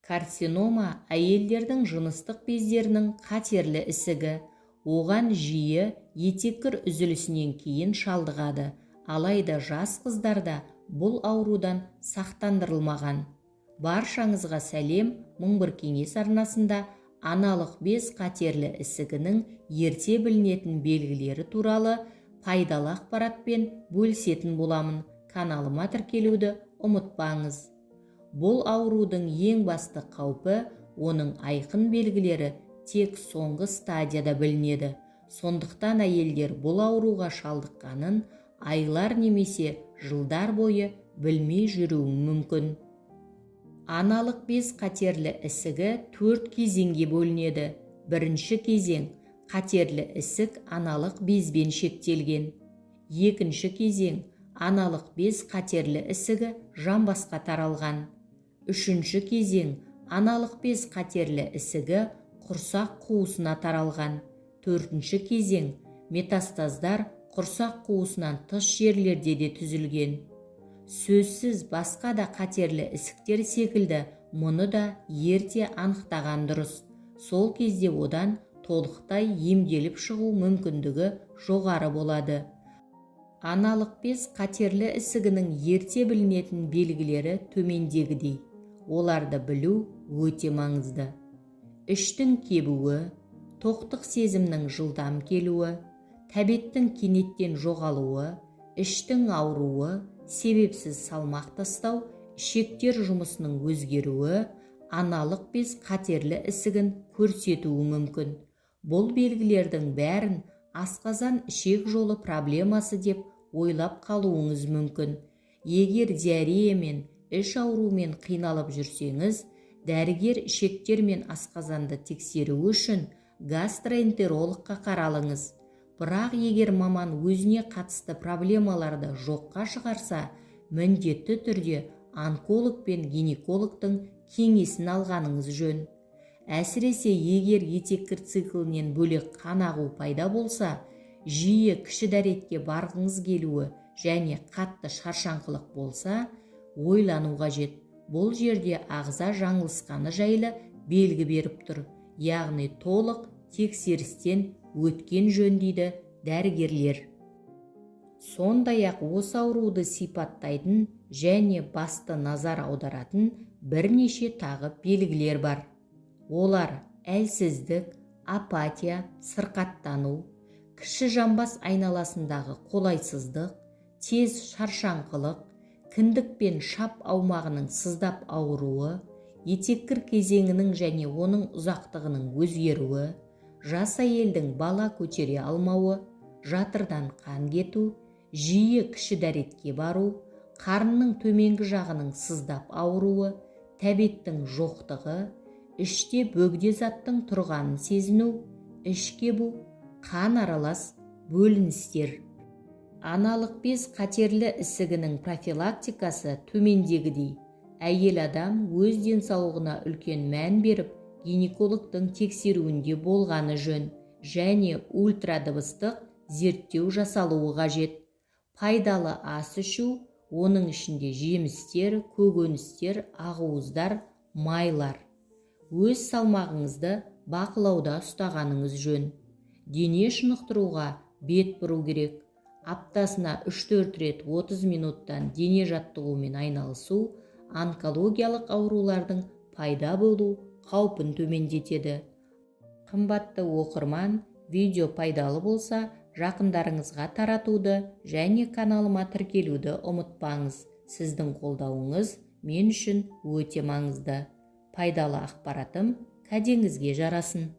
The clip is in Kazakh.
Карцинома – әйелдердің жыныстық бездерінің қатерлі ісігі. Оған жиі етеккір үзілісінен кейін шалдығады. Алайда жас қыздарда бұл аурудан сақтандырылмаған. Баршаңызға сәлем! 1001 кеңес арнасында аналық без қатерлі ісігінің ерте білінетін белгілері туралы пайдалы ақпаратпен бөлісетін боламын. Каналыма тіркелуді ұмытпаңыз. Бұл аурудың ең басты қаупі – оның айқын белгілері тек соңғы стадияда білінеді. Сондықтан әйелдер бұл ауруға шалдыққанын айлар немесе жылдар бойы білмей жүруі мүмкін. Аналық без қатерлі ісігі төрт кезеңге бөлінеді. Бірінші кезең: қатерлі ісік аналық безбен шектелген. Екінші кезең: аналық без қатерлі ісігі жамбасқа таралған. Үшінші кезең: аналық без қатерлі ісігі құрсақ қуысына таралған. Төртінші кезең: метастаздар құрсақ қуысынан тыс жерлерде де түзілген. Сөзсіз, басқа да қатерлі ісіктер секілді мұны да ерте анықтаған дұрыс. Сол кезде одан толықтай емделіп шығу мүмкіндігі жоғары болады. Аналық без қатерлі ісігінің ерте білінетін белгілері төмендегідей. Оларды білу өте маңызды: іштің кебуі, тоқтық сезімнің жылдам келуі, тәбеттің кенеттен жоғалуы, іштің ауруы, себепсіз салмақ тастау, ішектер жұмысының өзгеруі аналық без қатерлі ісігін көрсетуі мүмкін. Бұл белгілердің бәрін асқазан ішек жолы проблемасы деп ойлап қалуыңыз мүмкін. Егер диареямен, іш ауруымен қиналып жүрсеңіз, дәрігер ішектер мен асқазанды тексеруі үшін гастроэнтерологқа қаралыңыз. Бірақ егер маман өзіне қатысты проблемаларды жоққа шығарса, міндетті түрде онколог пен гинекологтың кеңесін алғаныңыз жөн. Әсіресе егер етеккір циклінен бөлек қан ағу пайда болса, жиі кіші дәретке барғыңыз келуі және қатты шаршаңқылық болса, ойлану қажет. Бұл жерде ағза жаңылысқаны жайлы белгі беріп тұр, яғни толық тексерістен өткен жөн дейді дәрігерлер. Сондай-ақ осы ауруды сипаттайтын және басты назар аударатын бірнеше тағы белгілер бар. Олар: әлсіздік, апатия, сырқаттану, кіші жамбас айналасындағы қолайсыздық, тез шаршаңқылық, кіндік пен шап аумағының сыздап ауыруы, етеккір кезеңінің және оның ұзақтығының өзгеруі, жас әйелдің бала көтере алмауы, жатырдан қан кету, жиі кіші дәретке бару, қарынның төменгі жағының сыздап ауруы, тәбеттің жоқтығы, іште бөгде заттың тұрғанын сезіну, іш кебу, қан аралас бөліністер. Аналық без қатерлі ісігінің профилактикасы төмендегідей: әйел адам өз денсаулығына үлкен мән беріп, гинекологтың тексеруінде болғаны жөн және ультрадыбыстық зерттеу жасалуы қажет. Пайдалы ас ішу, оның ішінде жемістер, көкөністер, ақуыздар, майлар. Өз салмағыңызды бақылауда ұстағаныңыз жөн. Дене шынықтыруға бет бұру керек. Аптасына 3-4 рет 30 минуттан дене жаттығумен айналысу онкологиялық аурулардың пайда болу қаупін төмендетеді. Қымбатты оқырман, видео пайдалы болса, жақындарыңызға таратуды және каналыма тіркелуді ұмытпаңыз. Сіздің қолдауыңыз мен үшін өте маңызды. Пайдалы ақпаратым кәдеңізге жарасын.